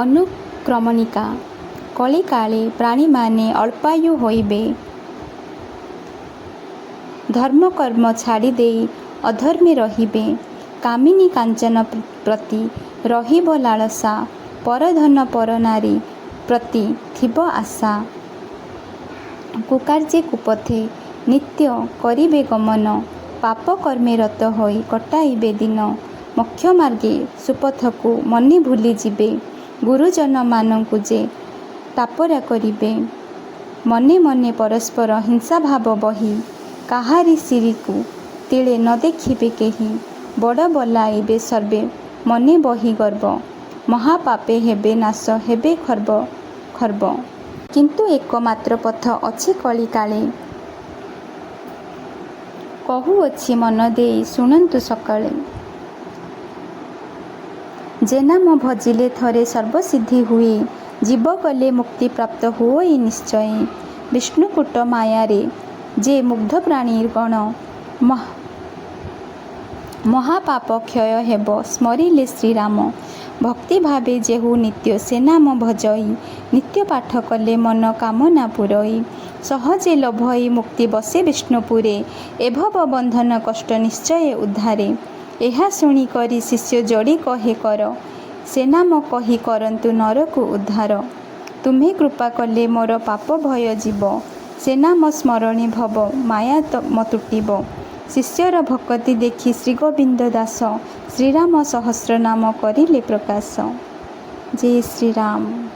ଅନୁକ୍ରମଣିକା। କଳିକାଳେ ପ୍ରାଣୀମାନେ ଅଳ୍ପାୟୁ ହୋଇବେ। ଧର୍ମକର୍ମ ଛାଡ଼ିଦେଇ ଅଧର୍ମେ ରହିବେ। କାମିନୀ କାଞ୍ଚନ ପ୍ରତି ରହିବ ଲାଳସା। ପରଧନ ପରନାରୀ ପ୍ରତି ଥିବ ଆଶା। କୁକାର୍ଯ୍ୟେ କୁପଥେ ନିତ୍ୟ କରିବେ ଗମନ। ପାପକର୍ମେ ରତ ହୋଇ କଟାଇବେ ଦିନ। ମୋକ୍ଷମାର୍ଗେ ସୁପଥକୁ ମନେ ଭୁଲିଯିବେ। ଗୁରୁଜନମାନଙ୍କୁ ଯେ ଟାପରା କରିବେ। ମନେ ମନେ ପରସ୍ପର ହିଂସାଭାବ ବହି। କାହାରି ଶିରୀକୁ ତିଳେ ନ ଦେଖିବେ କେହି। ବଡ଼ ବୋଲାଇବେ ସର୍ବେ ମନେ ବହି ଗର୍ବ। ମହାପାପେ ହେବେ ନାଶ ହେବେ ଖର୍ବ ଖର୍ବ। କିନ୍ତୁ ଏକ ମାତ୍ର ପଥ ଅଛି କଳିକାଳେ। କହୁଅଛି ମନଦେଇ ଶୁଣନ୍ତୁ ସକଳେ। ଯେ ନାମ ଭଜିଲେ ଥରେ ସର୍ବସିଦ୍ଧି ହୁଏ। ଜୀବ ଗଲେ ମୁକ୍ତି ପ୍ରାପ୍ତ ହୁଅଇ ନିଶ୍ଚୟ। ବିଷ୍ଣୁକୂଟ ମାୟାରେ ଯେ ମୁଗ୍ଧ ପ୍ରାଣୀଗଣ। ମହାପାପ କ୍ଷୟ ହେବ ସ୍ମରିଲେ ଶ୍ରୀରାମ। ଭକ୍ତିଭାବେ ଯେହୁ ନିତ୍ୟ ସେ ନାମ ଭଜଇ। ନିତ୍ୟ ପାଠ କଲେ ମନ କାମନା ପୂରଇ। ସହଜେ ଲଭଇ ମୁକ୍ତି ବସେ ବିଷ୍ଣୁପୁରେ। ଏ ଭବ ବନ୍ଧନ କଷ୍ଟ ନିଶ୍ଚୟ ଉଦ୍ଧାରେ। ଏହା ଶୁଣି କରି ଶିଷ୍ୟ ଯୋଡ଼ି କହେ କର। ସେ ନାମ କହି କରନ୍ତୁ ନରକୁ ଉଦ୍ଧାର। ତୁମ୍ଭେ କୃପା କଲେ ମୋର ପାପ ଭୟ ଯିବ। ସେ ନାମ ସ୍ମରଣେ ଭବ ମାୟା ତୁଟିବ। ଶିଷ୍ୟର ଭକତି ଦେଖି ଶ୍ରୀଗୋବିନ୍ଦ ଦାସ ଶ୍ରୀରାମ ସହସ୍ରନାମ କରିଲେ ପ୍ରକାଶ। ଜୟ ଶ୍ରୀରାମ।